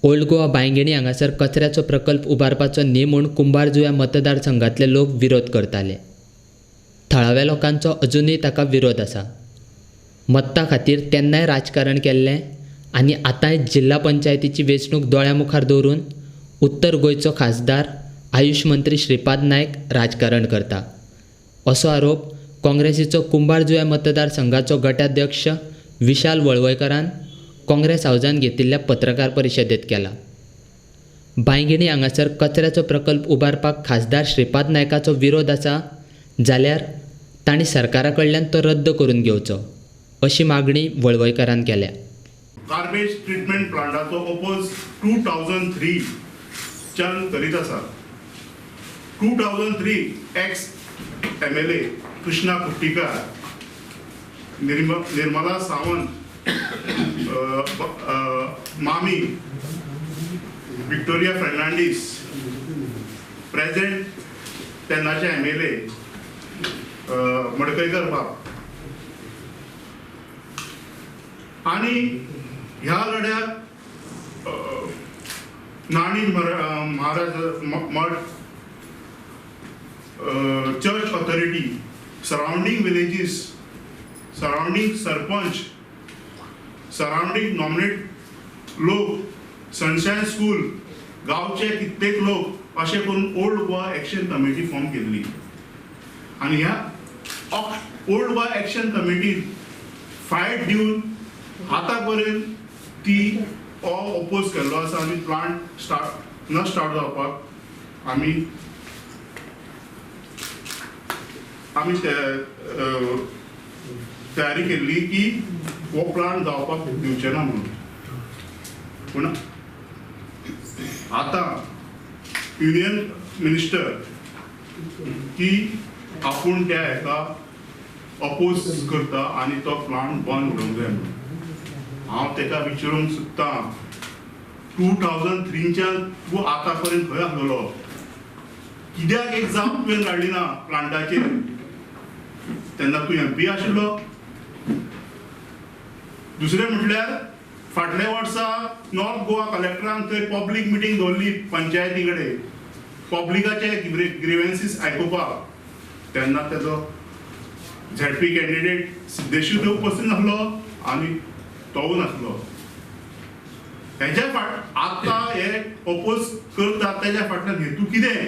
Old Goa Bainguinim हांगासर कचऱ्याचो प्रकल्प उबारपाचो न्ही म्हूण कुंभारजुव्यां मतदारसंघांतले लोक विरोध करताले. थळाव्या लोकांचो अजुनूय ताका विरोध आसा. मत्ता खातीर तेन्नाय राजकारण केल्लें आनी आतांय जिल्हा पंचायतीची वेंचणूक दोळ्यां मुखार दवरून उत्तर गोंयचो खासदार आयुष मंत्री श्रीपाद नायक राजकारण करता, असो आरोप काँग्रेसीचो कुंभारजुव्यां मतदारसंघाचो गटाध्यक्ष विशाल वळवयकारान काँग्रेस हावजान घेतिल्ल्या पत्रकार परिशदेंत केला. बांयगिणी हांगासर कचऱ्याचो प्रकल्प उबारपाक खासदार श्रीपाद नायकाचो विरोध आसा जाल्यार तांणी सरकारा कडल्यान तो रद्द करून घेवचो, अशी मागणी वळवयकारान केल्या. गार्बेज ट्रिटमेंट प्लांटाचो ओपोज 2003च्यान करीत आसा. 2003 ex MLA Krishna Kuttikar, Nirmala Sawant, मामी विक्टोरिया फर्नांडीस, प्रेझेंट तेन्नाचे MLA Madkaikar बाब, आनी ह्या लढ्याक नाणी Maharaj Math, church authority, surrounding villages, surrounding sarpanch, surrounding nominate लोक, सनशायन स्कूल, गांवचे कित्येक लोक अशें करून old Goa action committee form केल्ली. आनी ह्या ओल्ड गोवा एक्शन कमिटीन फायट दिवन आतां पर्यंत ती ओपोज केल्लो आसा आनी प्लांट स्टार्ट न स्टार्ट जावपाक आमी आमी तयारी केल्ली की हो प्लांट जावपाक दिवचे ना म्हणून. पूण आतां युनियन मिनिस्टर की आपूण त्या हेका अपोज करता आनी तो प्लांट बंद उडोवंक जाय म्हणून. हांव तेका विचारूंक सोदतां, 2003च्यान तूं आतां पर्यंत खंय आसलेलो? कित्याक एक जाप तुवें काडली ना प्लांटाचेर? तेन्ना तूं MP आशिल्लो. दुसरें म्हटल्यार फाटल्या वर्सा नॉर्थ गोवा कलेक्टरान थंय पब्लीक मिटींग दवरली पंचायती कडेन पब्लिकाचे ग्रिवेन्सीस आयकुपाक. तेन्ना तेजो ZP candidate Siddheshwar थंय उपस्थित नासलो आनी तोवूय नासलो. हेज्या फाट आतां हे ओपोज करता तेज्या फाटल्यान हेतू कितें?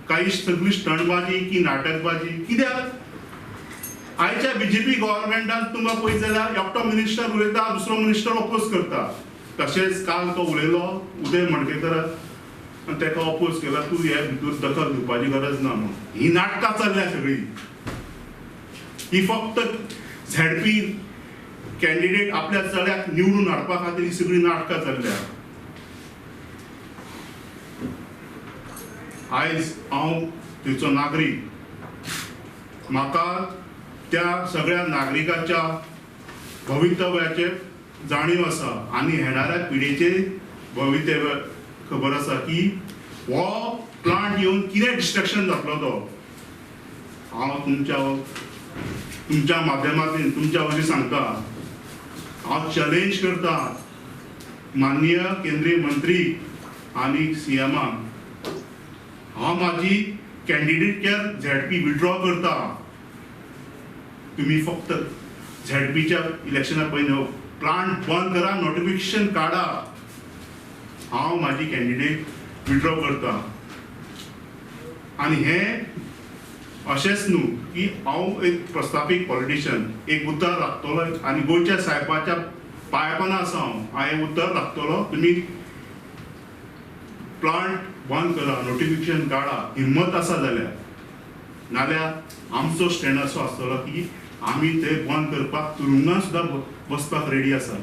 काही सगळी स्टंटबाजी की नाटकबाजी? कित्याक आयच्या BJP गव्हर्मेंटान तुमकां पळयत जाल्यार एकटो मिनिस्टर उलयता, दुसरो मिनिस्टर ओपोज करता. तशेंच काल तो उलयलो उदय मडकेकर आनी ताका ओपोज केला, तूं हे भितर दखल दिवपाची गरज ना म्हणून. ही नाटकां चल्ल्या सगळीं. ही फक्त ZP candidate आपल्या चल्याक निवडून हाडपा खातीर ही सगळीं नाटकां चल्ल्या. आयज हांव थंयचो नागरीक, म्हाका त्या सगळ्या नागरिकाच्या भवितव्याचे जाणीव आसा आनी येणाऱ्या पिढीचे भवितव्य खबर आसा की हो प्लांट येवन कितें डिस्ट्रक्शन जातलो तो. हांव तुमच्या माध्यमांतल्यान तुमच्या वरवीं सांगता, हांव चॅलेंज करता माननीय केंद्रीय मंत्री आनी CMाक, हांव म्हाजी कॅन्डिडेट ZP withdraw करता. तुमी फक्त ZPच्या इलेक्शना पयलीं प्लांट बंद करा, नोटिफिकेशन काडा. हांव म्हाजी कॅन्डिडेट विड्रॉ करता. आनी हें अशेंच न्हू की हांव एक प्रस्तापीक पॉलिटिशियन, एक उतर राखतलो आनी गोंयच्या सायबाच्या पांयपणां आसा हांव. हांवें उतर राखतलो, तुमी प्लांट बंद करा, नोटिफिकेशन काडा, हिम्मत आसा जाल्यार. नाल्यार आमचो स्टँड असो आसतलो की आमी ते बंद करपाक तुरुंगान सुद्दां बसपाक रेडी आसा.